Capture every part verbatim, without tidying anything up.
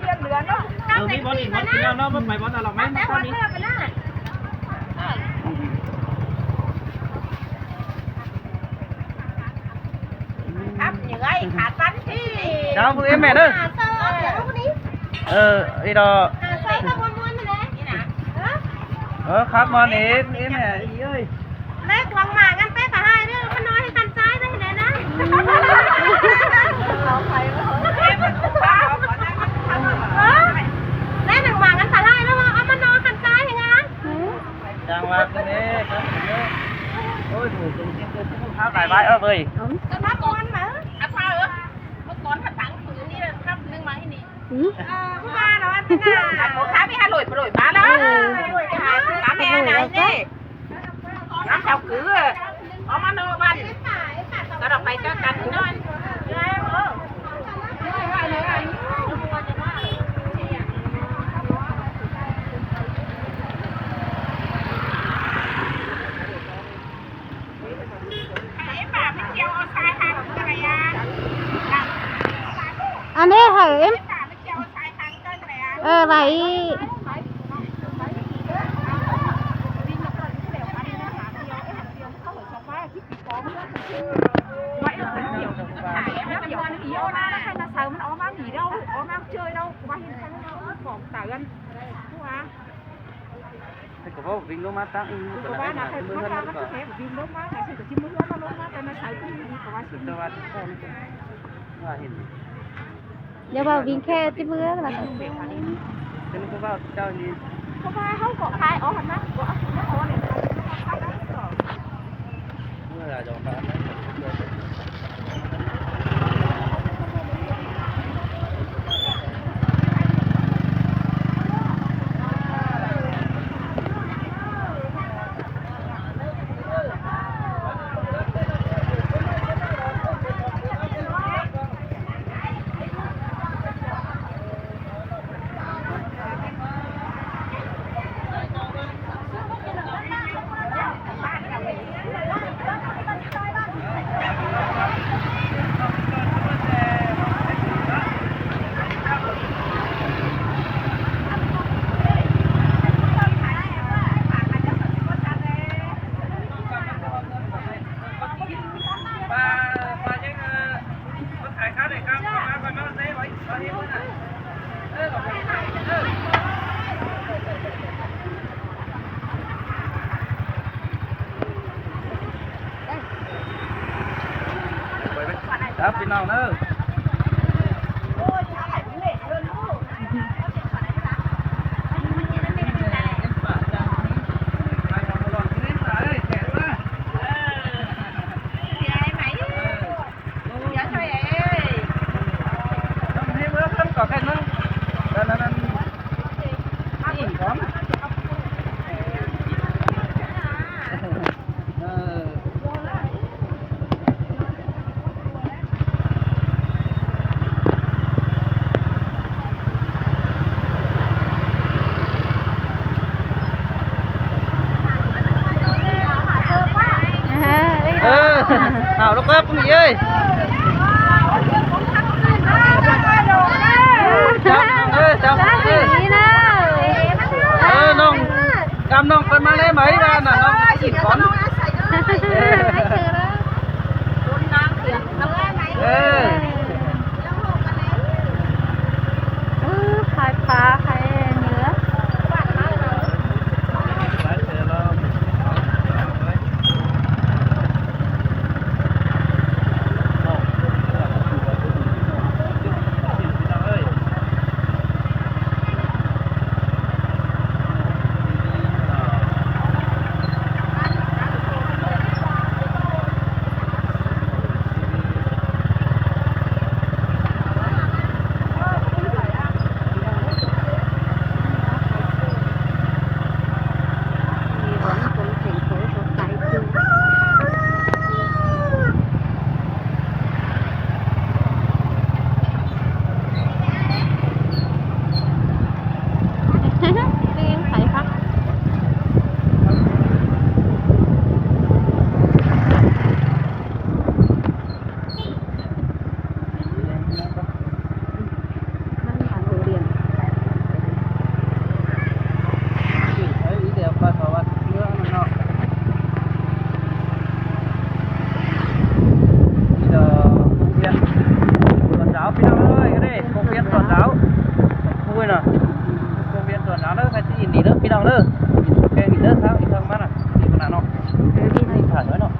เออ มีบอลอีกบอลกินแล้วเนาะ มันไปบอลอะไรไม่มาตอนนี้ ครับ อย่างไร ขาสั้นที่ เจ้า เอ้ย แม่เด้อ หาเซอร์ เดี๋ยวลูกนี้ เออ ไอ้ดอก หาเซอร์ก็ม้วนๆ มาเลย นี่นะ เออ ครับ มาเนี่ย เอ้ย แม่ เอ้ย เล็กหวังหมากันเป๊ะกับไฮเนี่ย มันน้อยให้คันซ้ายได้ไหนนะ เอาไป เออ แม่หนังหมากันสาหร่ายแล้วว่า เอามันนอนคันซ้ายยังไง จังหวะตรงนี้ครับ โอ้ย หมูตรงนี้ ครับ หลายใบ เออ เว้ย ก็นับวันเหรอ อ่ะ พาเออ เมื่อก่อนถ้าตังค์ผืนนี่เลย ครับ นึงมาให้นี่ อืม เออ ผู้ว่าเราว่าจะน่า อ่ะ ผมถามพี่ฮาหลุย หลุยมาแล้ว เออ หลุยไปหาซื้อตามแม่ไหนนี่ น้ำเจ้าคือ เอามาโนวัน ก็เราไปเจอกันที่นั่น อันนี้เหรอ เออ ไหล แต่ก็ว่าวิ่งลงมาตั้ง ก็ว่านะ ใครมาตั้งก็วิ่งลงมา ใครสิก็ชิมเมื่อมาลงมา แต่มาใส่ก็มีก็ว่าชิม แต่ว่าที่ข้อนี้ก็ว่าเห็น เดี๋ยวว่าวิ่งแค่ที่เมืองล่ะ เป็นก็ว่าเจ้านี่ เพราะว่าเขาก็ขายออกนะ ก็เอามาออกเลย เมื่อไหร่จะออกมา ครับ พี่น้องเด้อ เออ เอาลูกครับ พวกนี้เอ้ย จับน้องเอ้ย จับน้องเอ้ย นี่นะ เออ น้อง กำน้องเปิ้นมาเลยไหมล่ะน่ะ น้องสิก่อน เออ เออ ขายปลา ขายเนื้อ เ Đớ ꞌpi ꞌnọng đớ. Keng đi đớ, tháo đi tháo ꞌmắn à. Đi ꞌmắn à ꞌnọng. Đi tháo thôi ꞌnọng.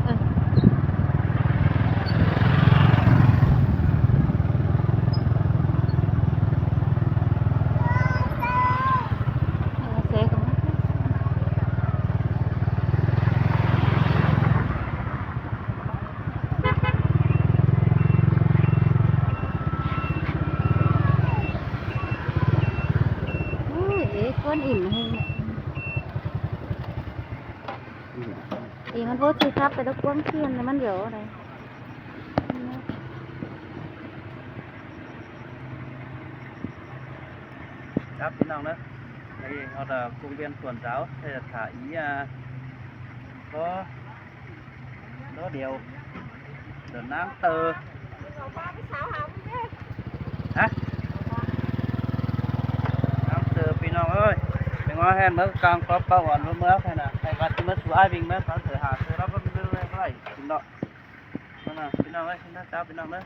Ui, ế, con ỉm hên. Ê, ꞌmắn ꞌpộ ꞌchí thắp pay đọc cuông thiên này ꞌmắn dẻo này. Cắp ꞌpi ꞌnọng đớ. Đây, ꞌhọt công viên Tuần Giáo, thế là thả ý, à, có Đó điều. Đợt nắng tơ. Hả? Nắng tơ ꞌpi ꞌnọng ơi. Đừng có hẹn mới căng có bao ổn với mới thế nào. Hay bắt mới xuống ai bình mới có thể hả, tôi đáp ứng với lại. Đó. Đó là ꞌpi ꞌnọng ơi, xin chào ꞌpi ꞌnọng ơi.